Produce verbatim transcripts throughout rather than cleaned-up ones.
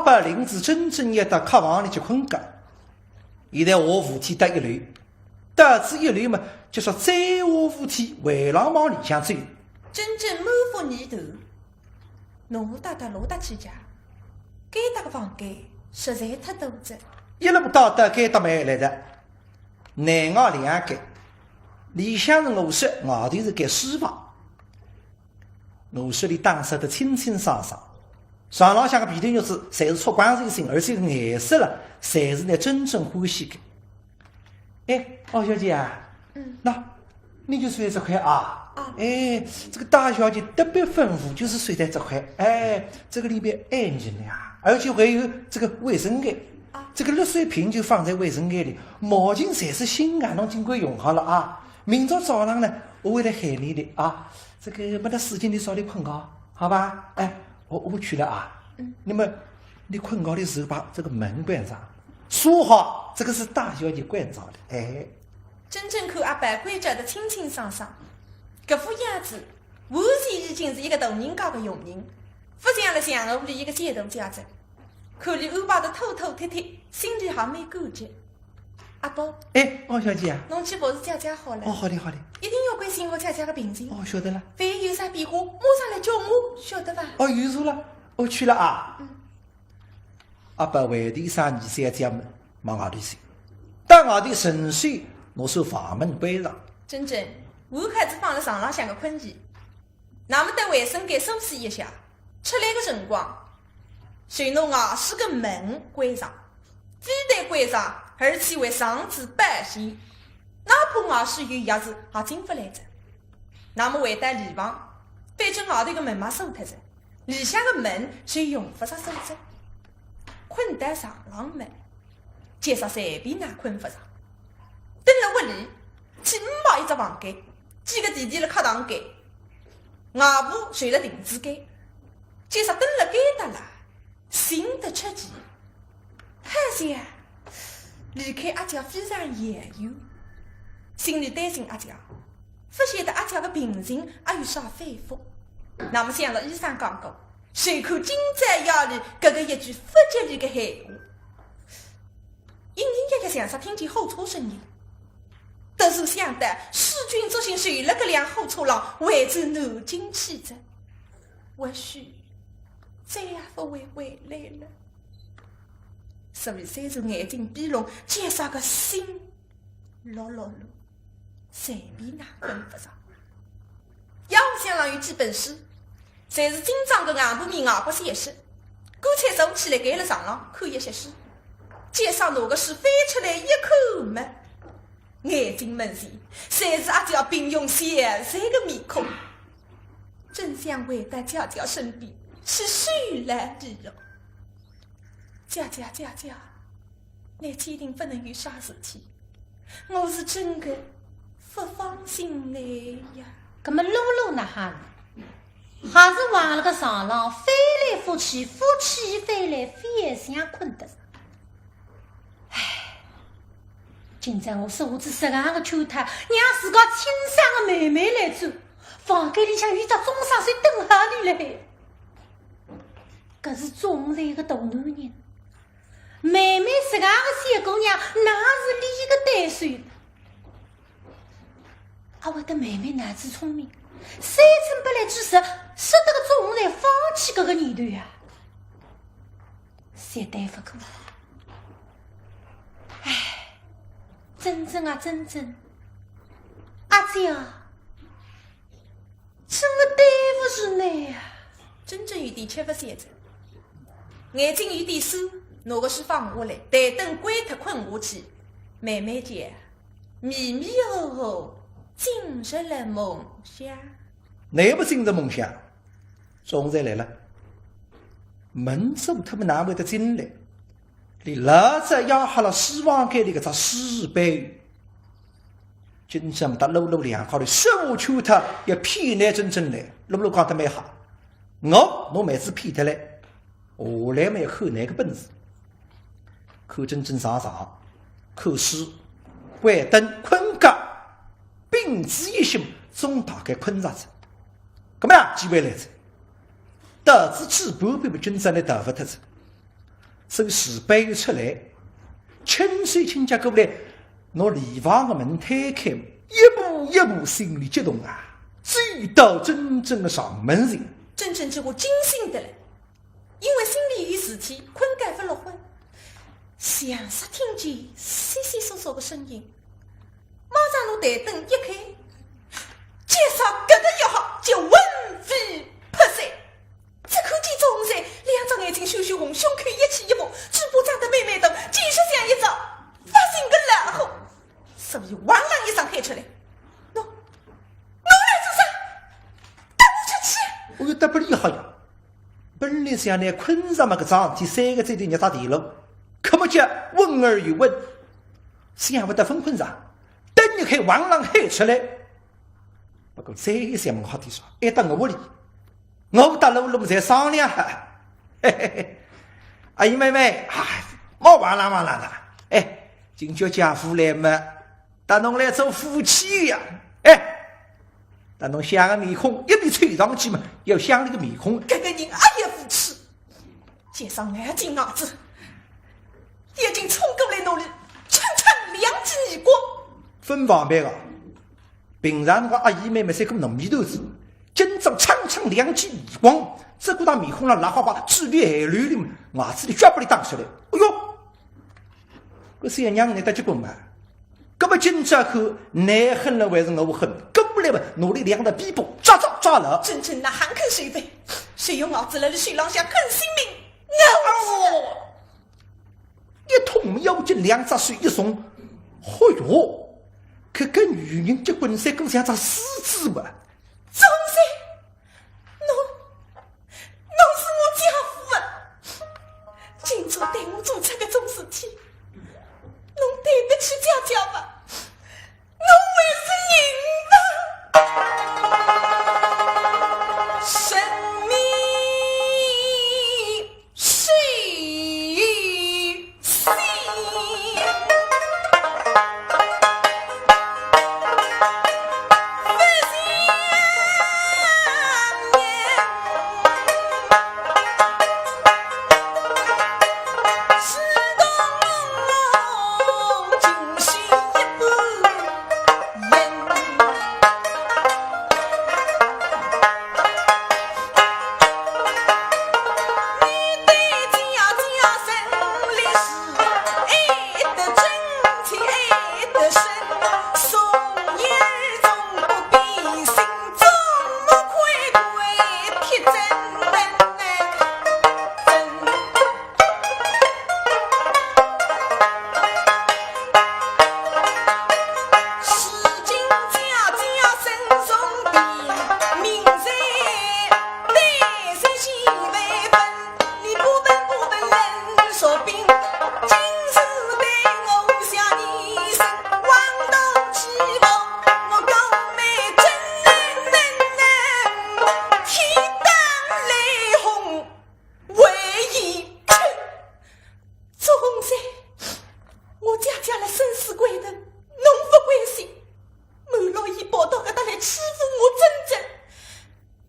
阿宝领仔珍珍一道到客房里去困觉。现在下扶梯到一楼，到仔一楼嘛，就说再下扶梯，回来往里向走。珍珍满腹疑头，侬搭搭落搭去家，该搭个房间实在太大哉。一路到到该搭门来的，内外两间，里向是卧室，外头是间书房。 我说里打扫得清清爽爽，床浪向个被头褥子侪是触光水新，而且个颜色了，侪是拿珍珍欢喜个。哎，敖小姐啊，嗯那你就睡在这块啊？啊哎，这个大小姐特别吩咐，就是睡在这块。哎，这个里边安静的呀，而且还有这个卫生间啊，这个绿水瓶就放在卫生间里，毛巾侪是新的，侬尽管用好了啊。明朝早上呢，我会来喊你的啊。这个没得事情，你早点困觉，好吧？哎，我我去了啊。嗯那么你困觉的时候把这个门关上，说好，这个是大小姐关照的。哎，珍珍看阿宝关照得清清爽爽，搿副样子，完全已经是一个大人家个佣人，勿像了像我里一个贱大家子。看伊安排得妥妥帖帖，心里还蛮感激。阿宝，哎，敖小姐啊，侬去服侍姐姐好了，哦，好的好的，一定要关心好姐姐个病情。哦，晓得了。万一有啥变化，马上来叫我，晓得伐？哦，有数了，我去了啊。嗯阿宝回头一声二三姐么，往外头走，到外头顺手拿扇房门关上。珍珍，我还是放了床浪向个困衣，那么到卫生间梳洗一下，出来个辰光，就拿外势个门关上，非但关上，而且还上仔保险，哪怕外势有钥匙也进勿来哉。那么回到里房，反正外头个门嘛锁脱哉，里向个门就用勿着锁哉。困到床浪么， 今朝随便哪困勿着。蹲辣屋里，起码一只房间，几个弟弟辣客堂间，外婆睡辣亭子间，今朝蹲辣该搭啦，寻得出去。好像离开阿姐非常远远，心里担心阿姐，勿晓得阿姐个病情还有啥反复。那么想着医生讲过，就看今朝夜里搿个一句勿吉利个闲话。 隐隐约约像煞听见火车声音。突然想到，世钧作兴就辣搿辆火车浪回转南京去哉，或许再也勿会回来了。所以虽然眼睛闭拢，今朝个心落落落，随便哪困勿着。腰箱浪有几本书， 侪是今朝个硬盘面外国小说，干脆坐起来，盖了床浪看一歇书。今朝拿个书翻出来一看么，眼睛门前侪是阿姐平庸小姐个面孔。真想回到姐姐身边去收留伊了。姐姐，姐姐，你千定勿能有啥事体，我是真个勿放心你呀。搿么露露哪哈呢？还是横辣个床浪翻来覆去，覆去翻来，翻也想困得着。唉，今朝我是下仔实梗个圈套，让自家亲生个妹妹来做，房间里向有只中生就等好伊了。搿是总裁个大男人，妹妹实梗个小姑娘，哪是伊个对手？ 阿会得妹妹脑子聪明，三寸不烂之舌，使得个总裁放弃搿个念头呀？绝对勿可能。唉，珍珍啊，珍珍，阿姐啊，真个对勿住你呀。珍珍有点吃勿消哉，眼睛有点酸，拿个书放下来，台灯关脱困下去，慢慢叫。 迷迷糊糊进入了梦乡。侬勿进入梦乡，总裁来了，门锁脱么哪会得进来？伊老早压好了书房间里搿只书背。今朝搭露露两家头，手舞足蹈，要骗伊珍珍来。露露讲得蛮好，我拿妹子骗得来， 下来么要看侬个本事。看珍珍上床，看书，关灯，困觉，屏住一息，总大概困着哉。搿么呀，机会来哉，到仔去半边么今朝侬逃勿脱哉。从书房出来，轻手轻脚过来，拿里房个门推开，一步一步心里激动啊，走到真正个上门前。真正叫我惊醒得来，因为心里有事体，困觉勿落昏，像煞听见悉悉嗦嗦个声音。 马上拿台灯一开，街上搿个一吓，就魂飞魄散。只看见祝鸿才两只眼睛血血红，胸口一起一伏，嘴巴张得美美大，简直像一只发情个老虎。所以哇啦一声喊出来：“侬，侬来做啥？搭我出去！”哦哟，搭勿离好呀。本来想呢，困着嘛，搿桩事体三个钟头热着地了，搿么叫问而又问，想勿到勿困着，等于开哇啦喊出来。不过再一想，问好点说，哎，到我屋里，我搭露露侪商量好。嘿嘿嘿，阿姨妹妹，哎，莫哇啦哇啦个，哎，今朝姐夫来嘛，搭侬来做夫妻呀，哎，搭侬相个面孔一面凑上去嘛，要相俚个面孔。搿个人阿也无耻，街上眼睛眼子，已经冲过来拿俚抻抻两记耳光。勿方便个，平常个阿姨妹妹像个糯米团子，今朝抻抻两记耳光，只顾到面孔浪辣花花，嘴里还流流，牙齿里血不里打出来。哎哟，搿小娘倷搭结棍嘛？搿么今朝看，倷狠了还是我狠？搿么来吧，拿俚两只臂膊抓抓抓牢。真正那狠狠手法，谁有脑子了，谁浪向狠心命，我一痛要紧，两只手一松，嚯哟，搿个女人结棍像个像只狮子吧？祝鸿才，侬，侬是我姐夫啊！今朝对我做出搿种事体，侬对得起姐姐伐？ 侬还是人吧？生命是心。祝鸿才，我姐姐辣生死关头，侬勿关心，瞒牢伊跑到搿搭来欺负我珍珍，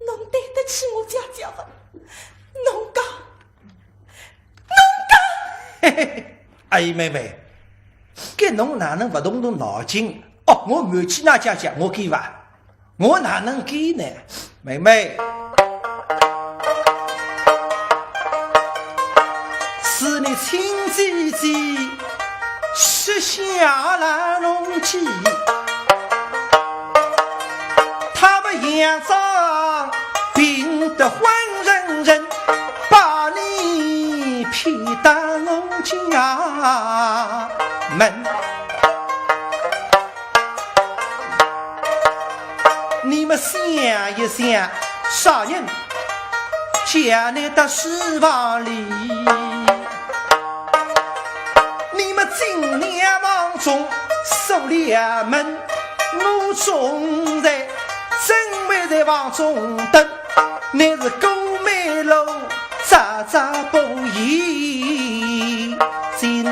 侬对得起我姐姐伐？侬讲，侬讲！嘿嘿嘿，阿姨妹妹，搿侬哪能勿动动脑筋？哦，我瞒起㑚姐姐，我敢伐？ 我哪能敢呢？妹妹，是你亲姐姐，是下来弄起，他们佯装病得昏沉沉，把你骗到我家门。 你们想一想，啥人将你到书房里？你们进了房中，锁了门，我总在，怎会在房中等？ 乃是顾曼璐扎扎不已，今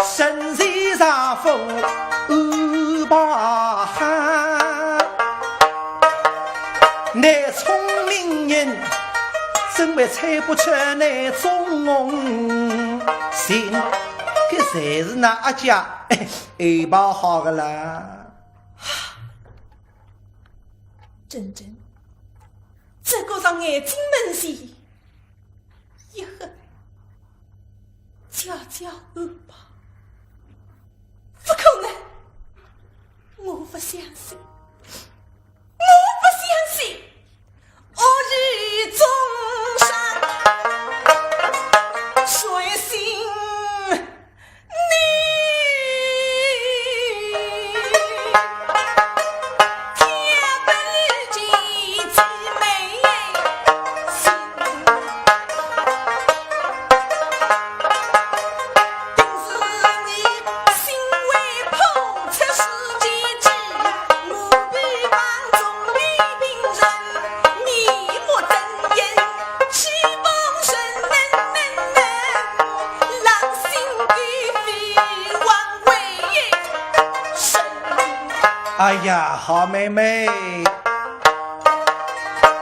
身在丈夫安排好。乃聪明人真为猜不出那种心，搿侪是㑚阿姐，哎，安排好个啦。真真，这个让眼睛门前一黑，家家安排，不可能，我不相信。 我不相信，恶意中伤，谁信你？天不离其美心。 哎呀，好妹妹，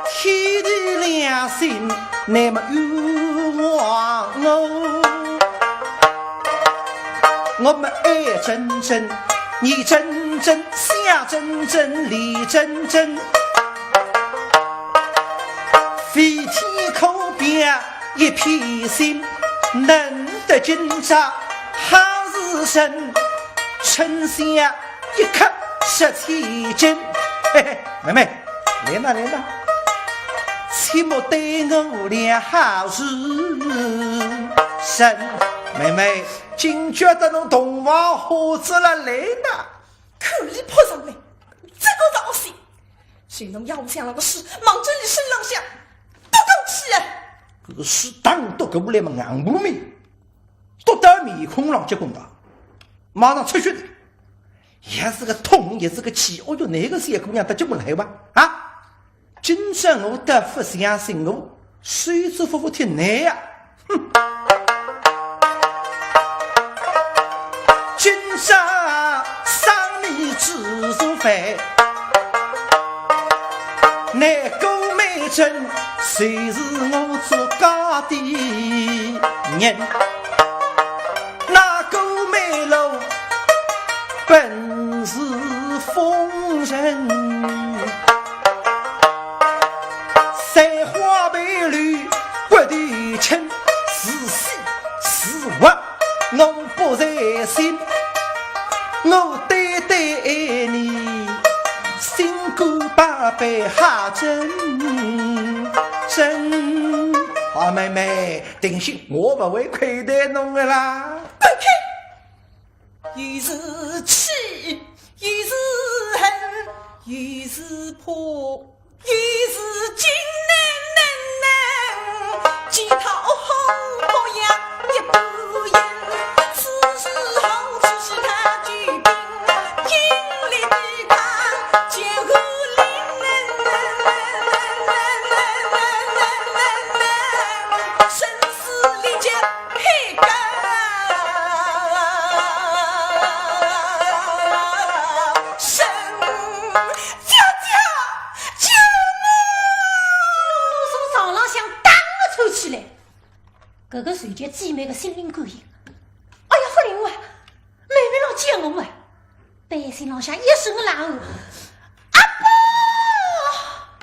天地良心，你们冤枉我。 我们爱真真，你真真，想真真，理真真，飞天可表一片心，能得今朝好时辰，春香一刻值千金。嘿嘿，妹妹，来呐，来呐，切莫耽误了好时辰。妹妹， 今朝得侬洞房花烛了来呐。看伊扑上来，这个造型，就侬要想那个事，望着伊身浪向，不够气哎。搿个水打到搿屋里么硬不面，都到面孔浪结棍的，马上出血的，也是个痛，也是个气，哦哟，哪个小姑娘得结棍来哇？啊？ 今朝我倒勿相信我，谁知服服帖难呀！哼！今朝生米煮熟饭，那个美人就是我自家的人，那个美楼本是风尘。 三花白柳不离情，是喜是祸我不在心，我单单爱你，心肝宝贝好真真。好妹妹，定心我不会亏待侬的啦。滚开！ 又是气，又是恨，又是怕，又是惊，难难难，几套好模样一步一，此时候只是他救兵，引力抵抗，结果令，生死力竭。 配个生。姐姐，救我！从床浪向当了抽起来，搿个随即姐妹个心灵感应。哎呀，勿灵哇，妹妹来叫我哇，背心浪向一声呐喊，阿宝！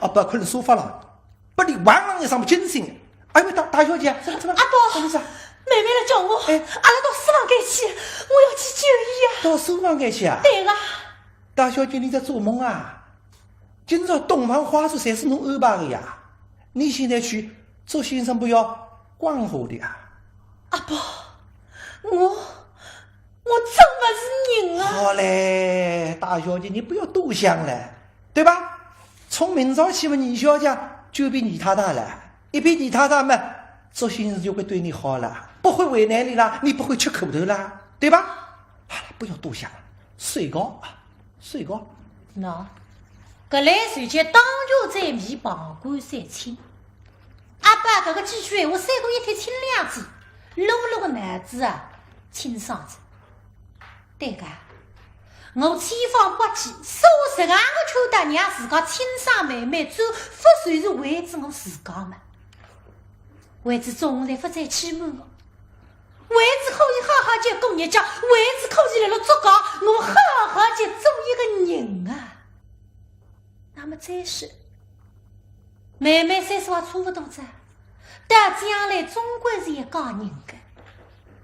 阿宝困辣沙发浪，拨伊哇啦一声么惊醒。 哎呦，大，大小姐，怎么，怎么，阿宝，怎么事啊？妹妹来叫我，哎。阿拉到书房间去，我要去救伊啊。到书房间去啊？对了。大小姐，你在做梦啊？今朝洞房花烛侪是侬安排的呀，你现在去，祝先生不要光火的啊。阿宝，我，我真不是人啊。好嘞，大小姐，你不要多想了，对吧？从明朝起嘛，倪小姐就变倪太太了。 一变倪太太嘛，祝先生就会对你好了，不会为难你啦，你不会吃苦头啦，对吧？好了，不要多想了，睡觉啊，睡觉。喏，搿来随即当局者迷，旁观者清。阿宝搿个几句闲话，三个一帖清亮仔，漉漉个脑子啊，清爽仔。 对个，我千方百计，所有实梗个圈套让自家亲生妹妹走，勿就是为仔我自家嘛？为仔总裁勿再欺瞒我，为仔可以好好叫过日脚，为仔可以来了祝家，我好好叫做一个人啊。那么再说，妹妹岁数也差勿多哉，到将来总归是要嫁人个。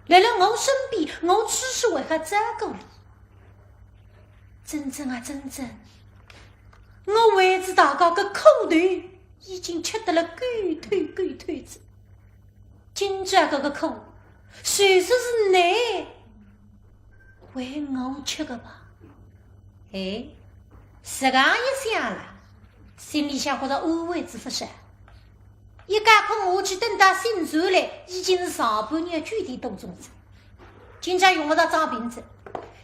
来了我身边，我处处为好照顾伊。真正啊，真正，我为仔大家个苦头已经吃得了够透够透哉。 今朝搿个苦，就说是倷为我吃个吧。哎，实梗一想啦，心里向觉着安慰仔勿少。一觉困下去，等到醒转来，已经是上半日九点多钟哉。今朝用勿着装病哉，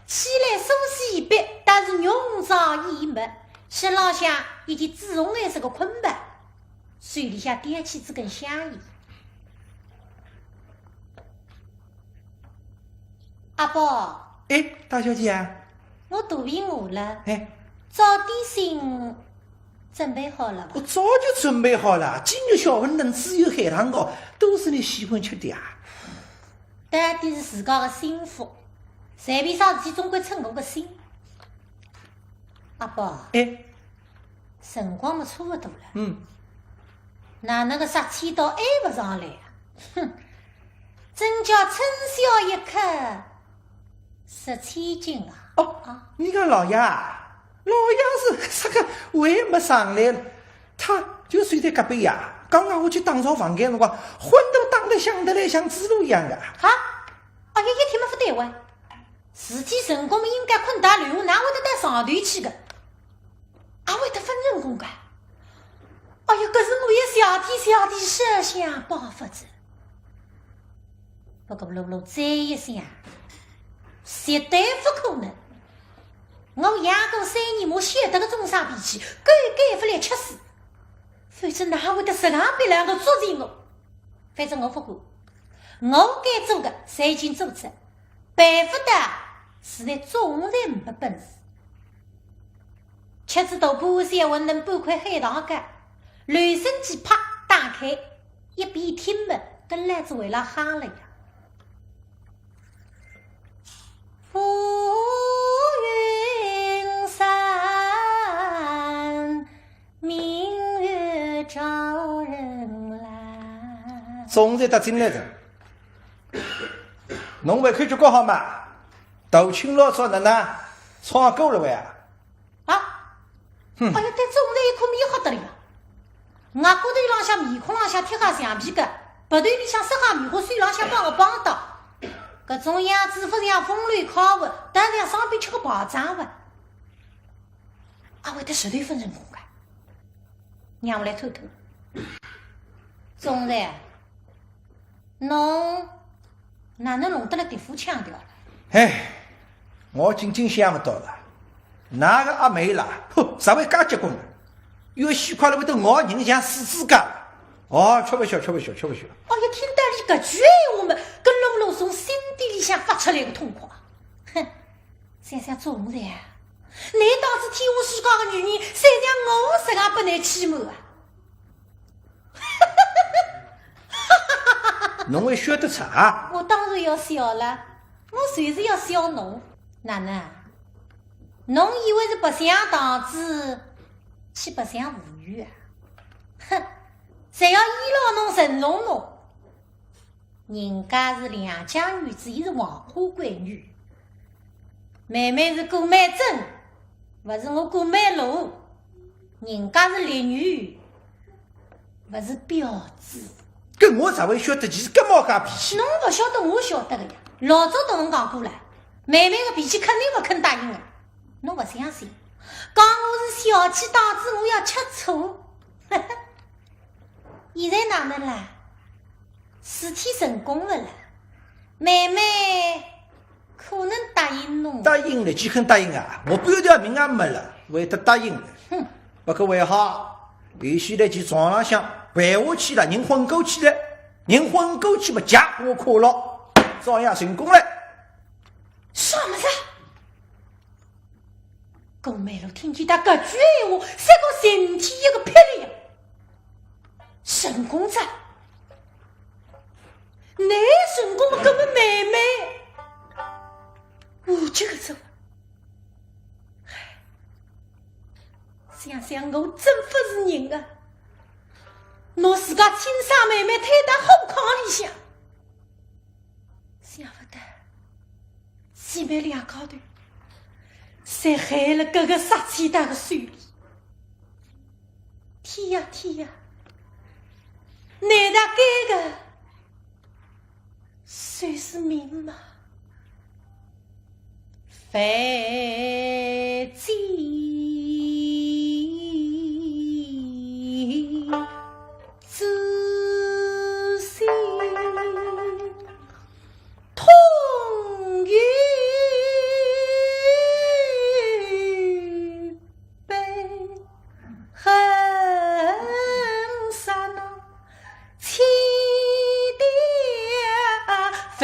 起来梳洗一番，但是浓妆已没，身浪向一件紫红颜色个昆袍，手里向掂起仔根香烟。 阿宝，哎，大小姐啊。我肚皮饿了。哎。早点心准备好了吧？我早就准备好了，今日小馄饨、猪油、海棠糕，都是你喜欢吃的啊。到底是自家个心腹，随便啥事体总归称我个心。阿宝，哎。 辰光么差勿多了。嗯。哪能个煞千刀还勿上来啊？哼，真叫春宵一刻值千金啊！哦，啊。你讲老爷啊，老爷是啥个还没上来了，他就睡在隔壁呀。刚刚我去打扫房间辰光，馄饨打得响得来像猪猡一样的。哈？哎呀，一听么勿对哇，事体辰光么应该困到楼下，哪会得到上头去个？ 阿会得分成功个？哎呀，搿是我也谢天谢地设想办法子。不过露露再一想，绝对勿可能。我养过三年马，晓得个种啥脾气，狗改勿来吃屎。否则哪会得实梗逼牢我捉奸我？反正我勿管，我该做个侪已经做脱，办法子实在总是没本事。 吃仔大半碗小馄饨，半块海棠糕，留声机啪打开，一边听么，跟来仔为了哈了呀。乌云散，明月照人来。总算踏进来哉，侬胃口就搞好嘛，大清老早哪能唱歌了喂啊？ 啊？哼。哎呀，对总裁一看面好得了呀。额角头浪向、面孔浪向贴个橡皮筋，鼻头里向塞个棉花，手浪向绑个绑带。搿种样子勿像风流快活，倒像生病吃个败仗哇。阿会得实头分成功个？让我来透透。总裁， 侬哪能弄得了迭副腔调了？哎，我真正想勿到了。㑚个阿妹啦，噗，啥会介结棍呢？越戏快了会得咬人像死猪家。哦，吃勿消，吃勿消，吃勿消。哦哟，听到伊搿句闲话嘛，搿露露从心底里向发出来个痛快。哼，想想总裁啊，难道是天下世界个女人，侪像我实梗拨㑚欺瞒啊？ 侬还笑得出啊？我当然要笑了，我就是要笑侬。哪能？侬以为是白相堂子，去白相无语啊？哼，侪要依牢侬、顺从侬。人家是良家女子，伊是黄花闺女。 妹妹是顾曼桢，勿是我顾曼璐。人家是烈女，勿是婊子。搿我哪会晓得，其实搿毛介脾气。侬勿晓得，我晓得个呀。老早搭侬讲过了，妹妹个脾气肯定勿肯答应个。侬勿相信，讲我是小气档子，我要吃醋。现在哪能啦？事体成功了啦，妹妹 可能答应侬。答应了，几肯答应啊？我半条命也没了，会得答应了。哼。不过还好，伊现在去床浪向跪下去了，人昏过去了，人昏过去嘛，脚我看牢，照样成功了。啥物事？顾曼璐听见伊搿句闲话，像个身体一个霹雳呀！成功哉！倷成功么，搿么妹妹，我这个做，唉，想想我真勿是人啊，拿自家亲生妹妹推到火坑里向，想勿到 姐妹两家头，侪害了搿个杀千刀个手里。天呀，天呀，难道搿个算是命吗？非己之心。 痛欲悲恨杀那千爹非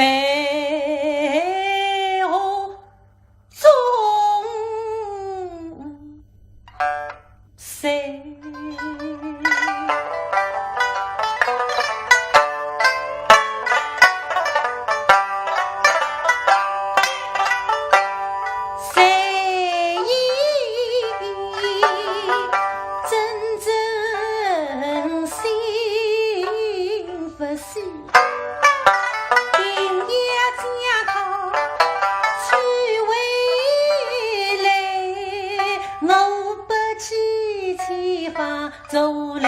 我 忠心。谁以真真心不死？ 定要将他娶回来，我不计其方做来。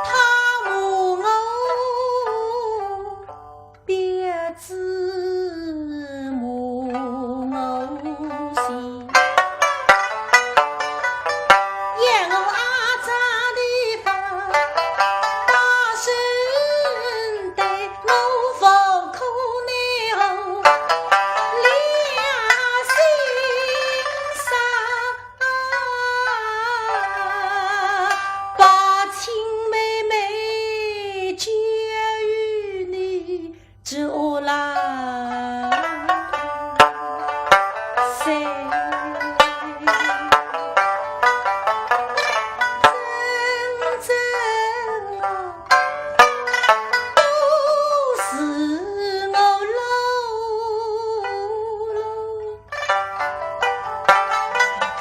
他骂我 别子母我心，要我阿丈地方，大声对我无可奈何，良心上。 把亲妹妹交与你做啦。谁真正我都是我喽喽。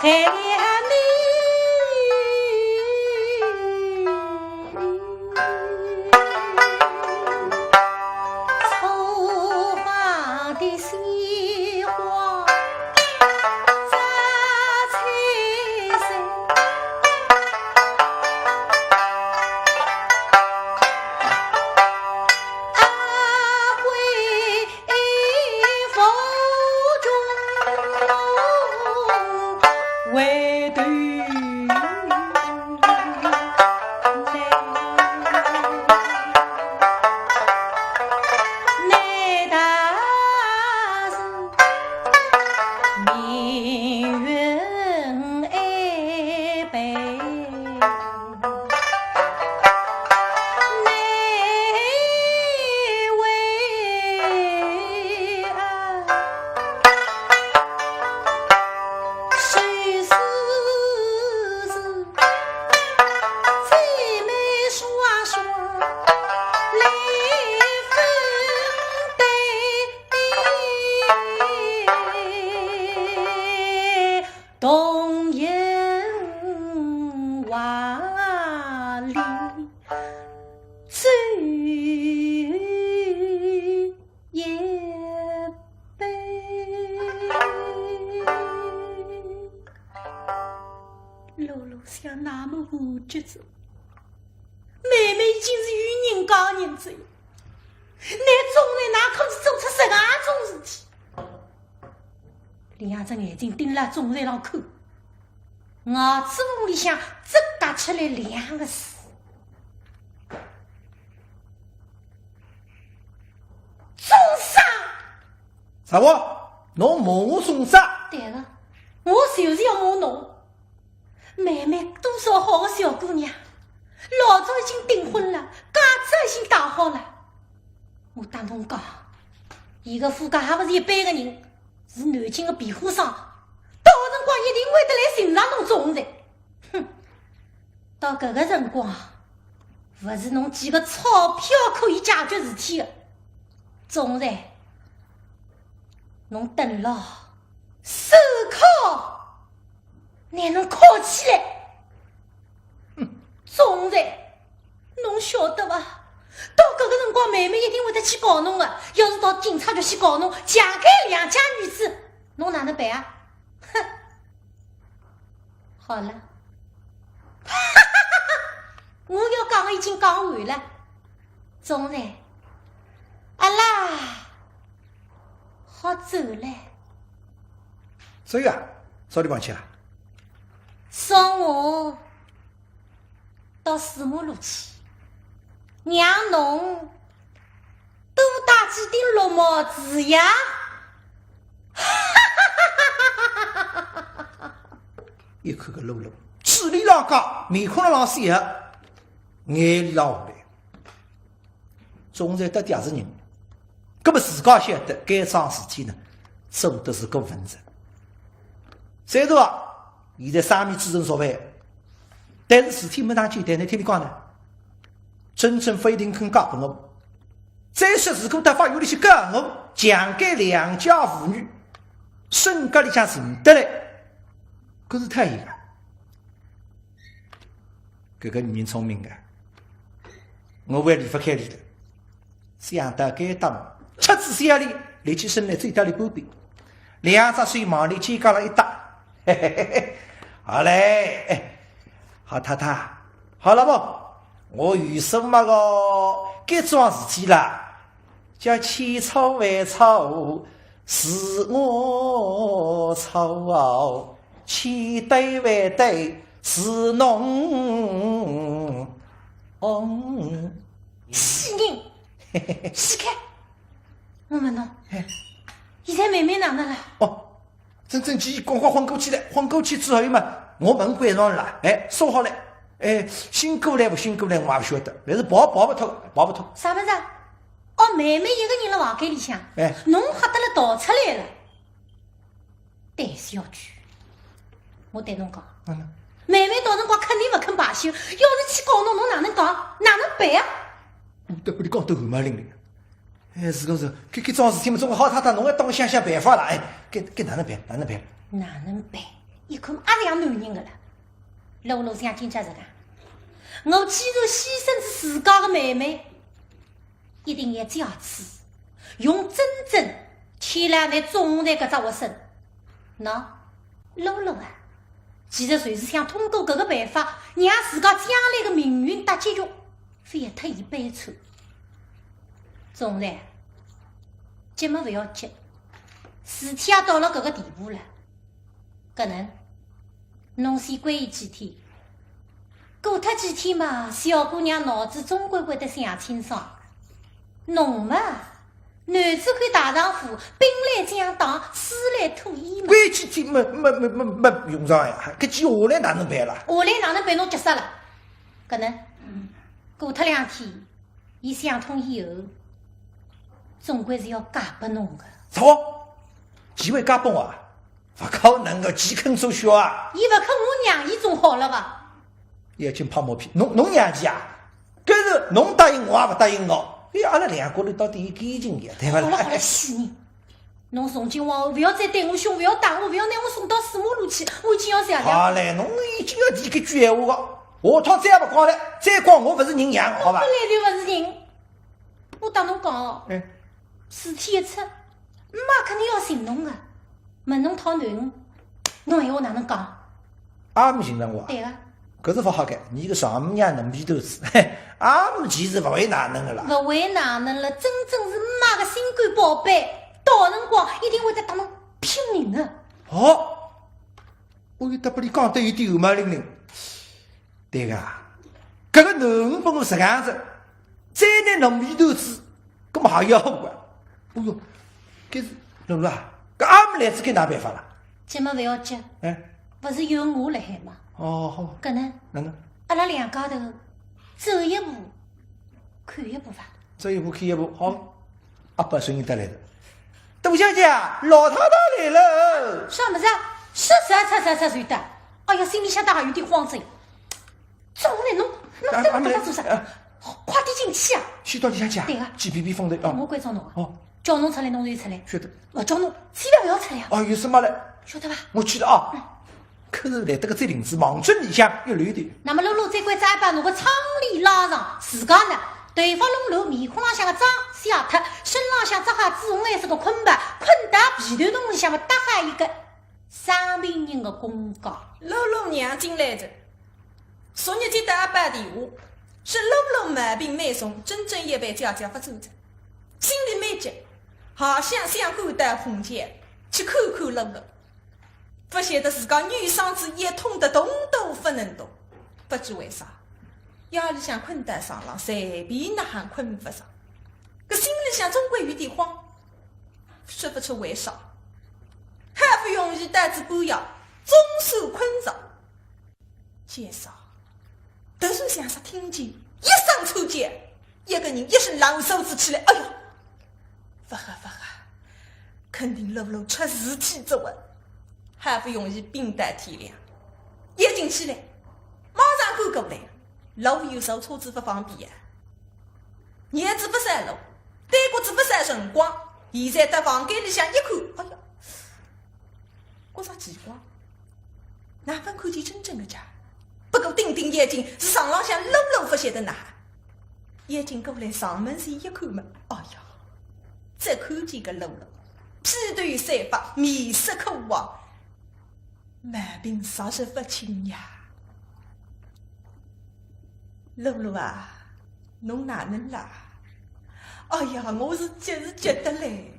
害了你。错花的鲜花，扎在谁？阿会 露露想，那么我觉着，妹妹已经是有人家人哉，倷总归哪可以做出实梗种事体？两只眼睛盯牢钟台浪看，牙齿缝里向只夹出来两个字：畜生！啥话？侬骂我畜生？对个，我就是要骂侬。 妹妹多少好个小姑娘，老早已经订婚了，戒指已经戴好了。我搭侬讲，伊个夫家还勿是一般个人，是南京个皮货商，到辰光一定会得来寻着侬总裁。哼，到搿个辰光，勿是侬几个钞票可以解决事体个。总裁，侬等牢，手铐 拿侬铐起来。哼，总裁，侬晓得伐？到搿个辰光，妹妹一定会得去告侬个。要是到警察局去告侬，强奸两家女子，侬哪能办啊？哼，好了，我要讲个已经讲完了。 总裁，阿拉好走嘞。走呀，早点往去啊。送我到四马路去，让侬多戴几顶绿帽子呀。一看搿露露，嘴里浪讲，面孔浪笑，眼泪浪下来。 总裁到底也是人，搿么自家晓得该桩事体呢，做得是过分哉。虽然啊，现在生米煮成熟饭，但是事体没介简单，侬听伊讲呢，真正勿一定肯嫁拨我。再说如果到法院里去告我，强奸良家妇女，身家里向寻得来，搿是太严啊。 搿个女人聪明个，我还离勿开伊个。想到该搭，吃仔笑哩，立起身来走到伊旁边，两只手往伊肩胛浪一搭，嘿嘿嘿嘿，好嘞，哎，好太太，好老婆，我有数目个，搿桩事体啦， 叫千错万错是我错，千对万对是侬。哦，死人！死开！我问侬，哎。现在妹妹哪能了？哦， 真正去光光昏过去了，昏过去之后嘛，我门关上了，哎，锁好了，哎，醒过来勿醒过来我也勿晓得，但是跑跑勿脱，跑勿脱。啥物事啊？哦，妹妹一个人辣房间里向，哎。侬吓得了逃出来了。胆小鬼，我对侬讲，嗯。妹妹到辰光肯定勿肯罢休，要是去告侬，侬哪能讲？哪能办啊？我得拨伊讲得汗毛凛凛。 哎，是个是，搿搿桩事体嘛，总归好太太，侬要帮我想想办法了，哎，搿搿哪能办？哪能办？哪能办？一看阿像男人个了。露露想今朝实梗，我既然牺牲仔自家个妹妹，一定要借此用真正牵牢辣总裁搿只活生。喏，露露啊，其实就是想通过搿个办法，让自家将来个命运搭结局 勿要忒一般错。总裁，急么勿要急，事体也到了搿个地步了，搿能，侬先关伊几天，过脱几天嘛，小姑娘脑子总归会得想清爽。侬嘛， 男子汉大丈夫，兵来将挡，水来土掩嘛。关几天没没没没没用场呀，搿接下来哪能办啦？下来哪能办？侬急煞了。搿能，过脱两天，伊想通以后，总归是要嫁拨侬个。啥？机会嫁拨我啊？勿可能个，几肯做小啊？伊勿肯，我让伊总好了伐？ 眼睛拍马屁，侬侬娘舅啊？搿是侬答应我也勿答应我，哎，阿拉两家头到底有感情个，对勿啦？好了好了，死人！侬从今往后勿要再对我凶，勿要打我，勿要拿我送到死马路去，我已经要死了。好嘞，侬已经要提搿句闲话个，下趟再勿讲了，再讲我勿是人样，好伐？本来就勿是人，我搭侬讲哦，哎。事体一出，妈肯定要寻侬个，问侬讨囡儿，侬闲话哪能讲？ 阿姆寻着我啊？对个。搿是勿好个，侬个丈母娘能皮头子，嘿，阿姆其实勿会哪能个啦。勿会哪能了，真正是妈个心肝宝贝，到辰光一定会得搭侬拼命个。哦，我有搭拨伊讲得有点汗毛凛凛。对个，搿个囡儿拨我实梗子，再拿能皮头子，搿么还要我啊？哎哟，搿是露露啊，搿阿姆来仔该哪办法啦？急么勿要急，哎。勿是有我辣海嘛。哦，好。搿能，哪能？阿拉两家头走一步，看一步伐？走一步看一步，好。阿爸声音得来了。大小姐，老太太来了。啥物事啊？说啥啥啥啥啥的？哎呀，心里向倒还有点慌张。走嘞，侬侬等我勿得做啥？快点进去啊！先到里向去啊？对啊。去避避风头啊。我关照侬啊。哦。叫侬出来，侬就出来。晓得。勿叫侬，千万勿要出来啊。哦，有啥么嘞？晓得伐？我去了啊。可是来得个最灵子，望准里向一溜头。那么露露再关照阿爸拿个窗帘拉上，自家呢，头发弄乱，面孔浪向个妆卸脱，身浪向只好紫红颜色个捆包，捆到被头筒里向么搭好一个生病人个公家。露露娘进来哉，昨日接到阿爸电话，说露露毛病蛮重，真正一般解解勿转哉，心里蛮急，好想想赶到凤姐去看看露露。 勿晓得自家女嗓子也痛得动都勿能动。不知为啥，夜里向困到床浪，随便哪亨困勿着。搿心里向总归有点慌，说勿出为啥。好不容易到仔半夜，总算困着。 今朝，突然像是听见一声惨叫，一个人一身冷汗子起来，哎哟，勿好勿好，肯定露露出事体哉啊。好不容易屏到天亮，一径起来，马上赶过来，路又坐车子勿方便呀。日子勿算路，耽搁仔勿少辰光，现在到房间里向一看，哎哟， 觉着奇怪，哪亨看见真正个家？不过定定眼睛，是床浪向露露勿晓得哪，眼睛过来上门前一看嘛，哎呀，只看见个露露，披头散发，面色枯黄，毛病着实勿轻呀。露露啊， 侬哪能啦？哎呀，我是急是急得嘞！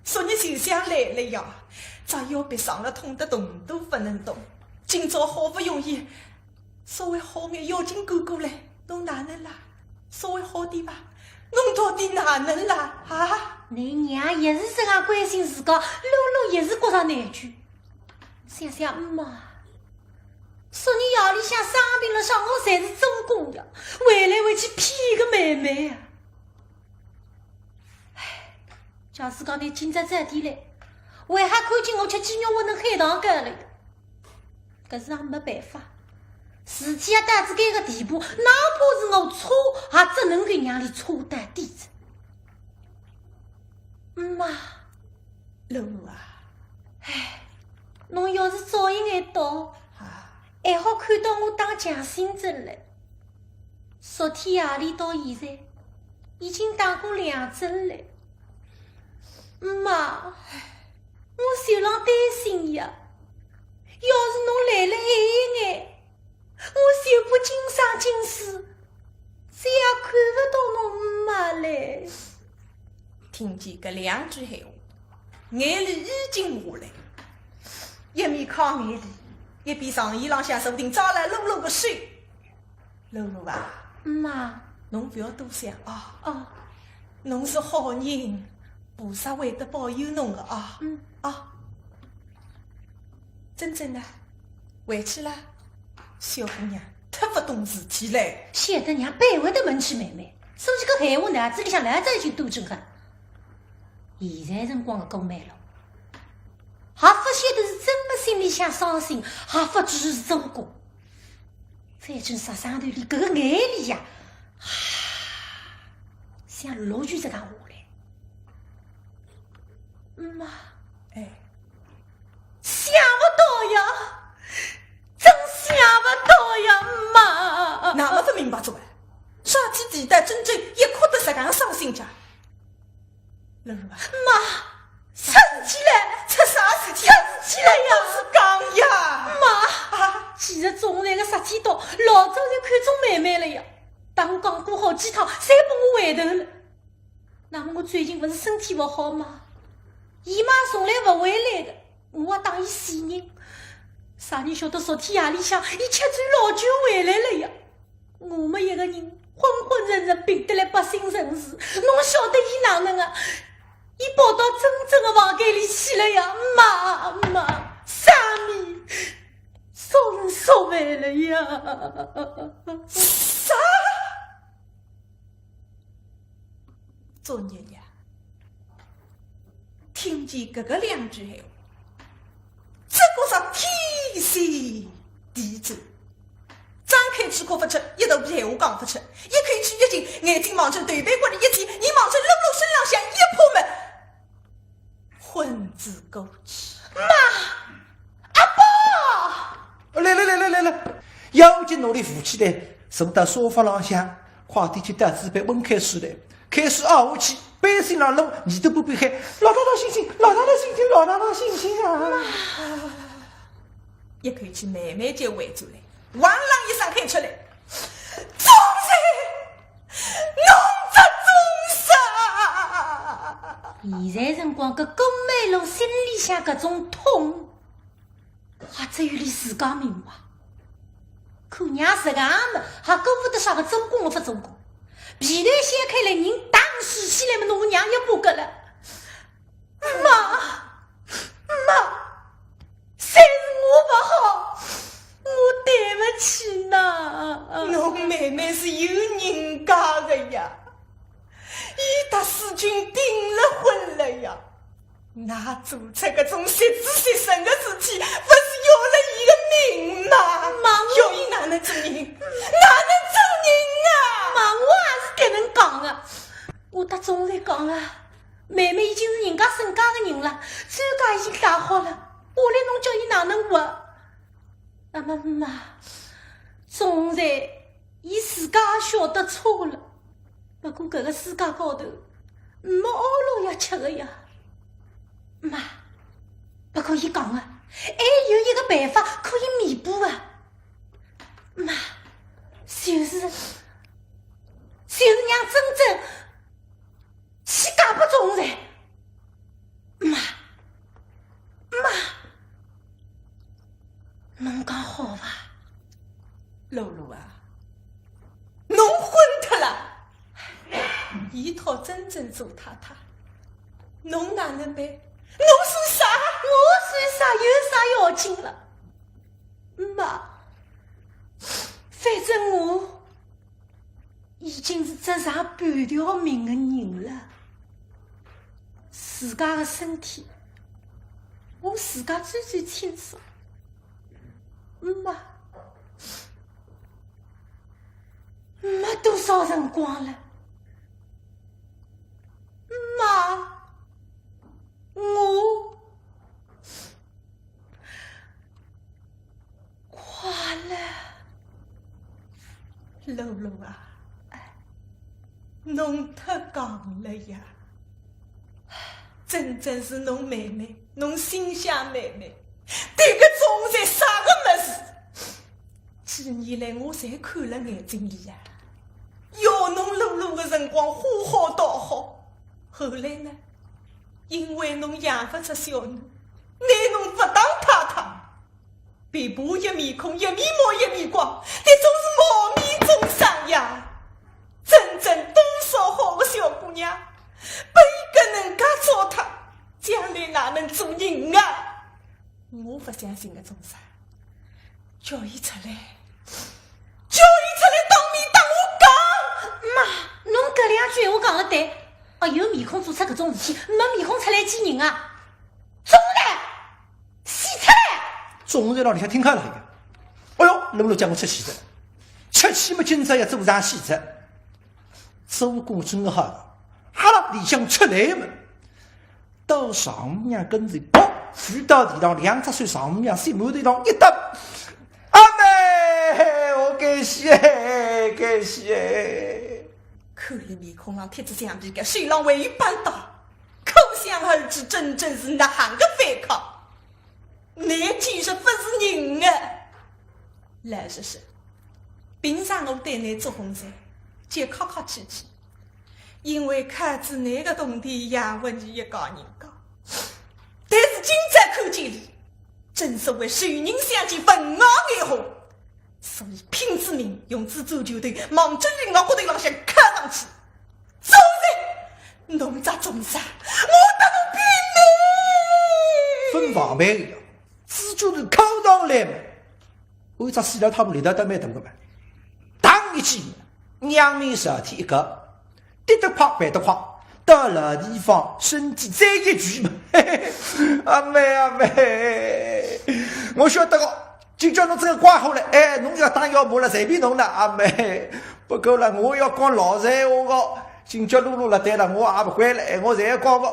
昨日就想来了呀，只要别上了痛得动都不能动。今朝好不容易稍微好眼，要紧赶过来，侬哪能啦？稍微好点吧？侬到底哪能啦？啊？倷娘也是这样关心自家，露露也是觉着内疚。想想，嗯嘛， 昨日夜里向生病了，上我侪是做工呀，回来回去骗个妹妹呀。唉，假使讲倷今朝早点来，为啥看见我吃鸡肉馄饨海棠糕了呀？搿是也没办法，事体也到仔搿个地步，哪怕是我错，也只能够让伊错到底哉。嗯嘛， 露露啊。唉，侬要是早一眼到，啊。还好看到我打强心针嘞。昨天夜里到现在，已经打过两针嘞。姆妈，我就勒担心呀，要是侬来了晚一眼， 我就勿经生金丝，再也看勿到侬姆妈嘞。听见搿两句闲话，眼泪已经下来，一面揩眼泪，一边床沿浪向坐定，抓牢露露个手。露露啊，姆妈，侬勿要多想啊。哦。侬是好人，菩萨会得保佑侬个啊。嗯。啊。 桢桢呢？回去了？小姑娘忒勿懂事体嘞。晓得娘板会得问起妹妹，所以搿闲话脑子里向老早就端正好。现在辰光个顾曼璐，还勿晓得是真个心里向伤心，还勿知是真个。反正啥上头里搿个眼泪呀，啊，像落雨实梗下来。姆妈，哎， 想勿到呀，真想勿到呀，姆妈。哪么勿明白哉啊？啥体地道真正一哭得实梗伤心介？露露啊。妈，出事体了。出啥事体？出事体了呀！我是讲呀。妈，啊？其实总裁个杀鸡刀，老早就看中妹妹了呀。当讲过好几趟，侪拨我回头了。 那么我最近勿是身体勿好吗？伊妈从来勿回来个，我也当伊死人。啥人晓得昨天夜里向，伊吃醉老酒回来了呀。我么一个人昏昏沉沉，病得来不省人事，侬晓得伊哪能啊？伊跑到桢桢个房间里去了呀，妈妈，啥人？杀人杀坏了呀。啥？ 昨日呀，听搿个两句闲话，只觉着天旋地转。张开嘴可勿出，一肚皮闲话讲勿出，一口气一紧，眼睛望准头皮骨里一记，人望准露露身浪向一扑么，昏子过去。妈！阿宝！来来来来来来，要紧拿俚扶起来，坐到沙发浪向，快点去倒仔杯温开水来。开水熬下去，背心浪露，耳朵边边喊：“老大大醒醒，老大大醒醒，老大大醒醒啊！”一口气慢慢叫回转来，哇啦一声喊出来：“宗瑞，侬只宗瑞！”现在辰光，搿顾曼璐心里向搿种痛，也只有俚自家明白。看娘实梗么，还顾勿得啥个做功勿做功，被头掀开来，人打死起来么，拿我娘一把搿了。妈，妈，侪是我勿好，我对勿起㑚。侬妹妹是有人家个呀，伊搭世钧订了婚了呀，㑚做出搿种失子失孙个事体，勿是要了伊个命吗？妈，我要伊哪能做人？哪能做人啊？妈，我也是搿能讲个。我搭宗瑞讲啊，妹妹已经是人家沈家个人了，酒驾已经戴好了，下来侬叫伊哪能活？那么妈，宗瑞伊自家也晓得错了，不过搿个世界高头没阿拉要吃个呀。妈，不过伊讲啊，还有一个办法可以弥补啊。妈，就是，就是让珍珍去嫁拨宗瑞。妈，妈，侬讲好伐？露露啊，侬昏脱了！伊讨珍珍做太太，侬哪能办？侬算啥？我算啥？有啥要紧了？妈，反正我 已经是只剩半条命的人了。自家的身体，我自家最最清爽。没，没多少辰光了。妈，我 快了。露露啊，侬太讲了呀。真正是侬妹妹，侬心想妹妹，对个总是啥个么事？几年来我侪看了眼睛里呀，要侬露露的辰光花好稻好，后来呢，因为侬养勿出小囡，拿侬勿当太太。 别婆一面孔，一面骂一面光，这种是冒名顶上呀！真正多少好个小姑娘，被搿能介糟蹋，将来哪能做人啊？我勿相信搿种事，叫伊出来，叫伊出来当面搭我讲。妈，侬搿两句闲话讲了对，啊，有面孔做出搿种事体，没面孔出来见人啊？ 宗瑞，死出来！宗瑞辣里向听好了一个。哎哟，露露叫我出气哉，出气嘛，今朝要做场戏哉。做官真好，哈啦，里向出来嘛，到丈母娘跟前，噗，跪到地上，两只手丈母娘心门头上一搭。阿妹，我该死哎，该死哎！看伊面孔浪贴着橡皮筋，手浪还有板刀。 可想而知，真正是哪能个反抗。侬简直勿是人啊！老实说，平常我对侬做红事，就客客气气，因为靠仔侬个铜钿养活侬一家人家。但是今朝看见伊，正所谓仇人相见，分外眼红。 所以拼仔命，用仔足球头，望准伊额角头浪向敲上去。宗瑞，侬只宗瑞，我搭侬拼命！勿防备个呀，足球头敲上来嘛，我一只死老太婆力道倒蛮大个嘛，当一记，仰面朝天一个，跌得快，爬得快，到老地方，身体再一跪嘛。阿妹阿妹，我晓得个，今朝侬真个怪好了，哎，侬要打要骂了，随便侬了，阿妹。不过了，我要讲老实闲话个，今朝露露辣对了，我也勿会了，哎，我侪要讲个。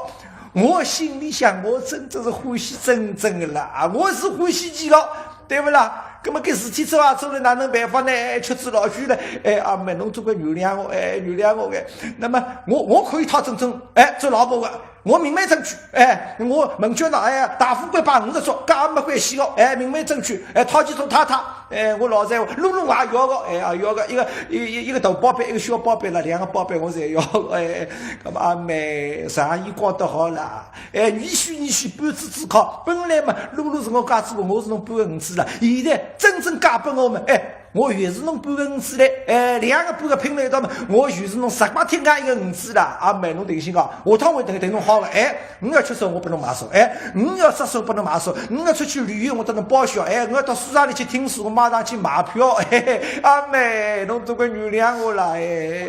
我心里向，我真正是欢喜珍珍个啦，我是欢喜极了。 对勿啦？搿么搿事体做啊做了，哪能办法呢？哎，吃仔老亏了。哎，阿妹，侬总归原谅我，哎，原谅我个。那么我，我可以讨珍珍，哎，做老婆个。我明媒正娶，哎，我门前呢，哎呀，大富贵摆五十桌，搿也没关系个，哎，明媒正娶，哎，讨去做太太，哎，我老实闲话，露露也要个，哎，也要个，一个，一，一，一个大宝贝，一个小宝贝了，两个宝贝我侪要个，哎，那么阿妹，常言讲得好啦， 哎，女婿女婿半支支靠，本来嘛，露露是我家主婆，我是侬半个儿子了。现在珍珍嫁拨我嘛，哎，我又是侬半个儿子嘞，哎，两个半个拼了一道嘛，我又是侬十八天干一个儿子了。阿妹，侬定心讲，下趟我一定对侬好个，哎，我要吃啥我拨侬买啥，哎，我要啥啥拨侬买啥，我要出去旅游我搭侬报销，哎，我要到书场里去听书，我马上去买票，嘿嘿，阿妹，侬总归原谅我了，哎。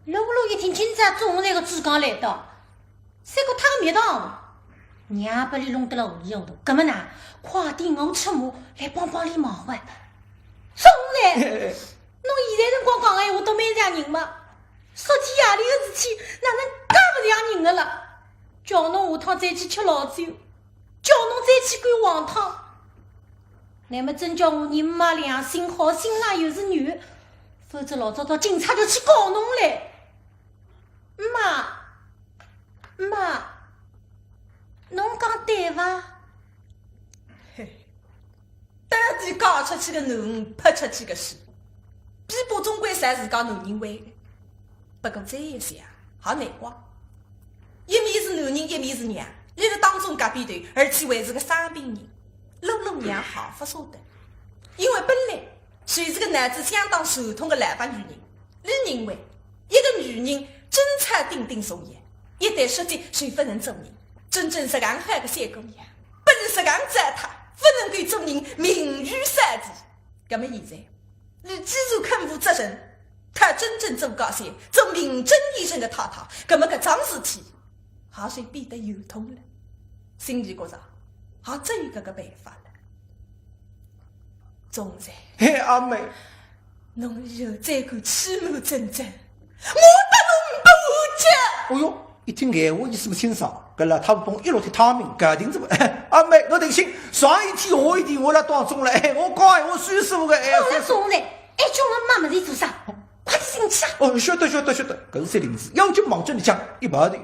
露露一听，今朝总来个珠江来到， 三个他个蜜糖，娘拨伊弄得了糊里糊涂。搿么呢，快点我出马来帮帮伊忙活。啥物事？侬现在辰光讲个闲话都蛮像人嘛？说起夜里个事体，哪能介勿像人个了？叫侬下趟再去吃老酒，叫侬再去灌黄汤。乃么真叫我人嘛良心好，心上有是肉，否则老早到警察局去告侬嘞。 妈，妈，侬讲对伐？嘿，到底嫁出去个囡儿，泼出去个水，尾巴总归侪是自家男人喂个。不过再一想，也难怪。一面是男人，一面是娘，辣辣当中隔壁头，而且还是个生病人。露露娘也勿舍得，因为本来就是个脑子相当传统个老派女人。 伊认为，一个女人贞操顶顶重要，一旦失节就勿能做人。珍珍实梗好个小姑娘，拨伊实梗糟蹋，勿能够做人，名誉扫地。搿么现在，伊既然肯负责任，搭珍珍做家小，做名正言顺个太太，搿么搿桩事体，也就变得有通了。心里觉着，也只有搿个办法了。总裁，嘿，阿妹， 侬以后再敢欺瞒珍珍，我搭侬勿和解。哦哟，一听闲话意思么清爽，搿老太婆一落脱汤面，搞定哉么。阿妹，侬定心，上一天下一天我辣当中了，哎，我讲闲话算数个，哎，好了，算数。总裁，哎，叫我妈妈在做啥？快点进去啊！哦，晓得，晓得，晓得，搿是三林子，要紧望准里向一跑的。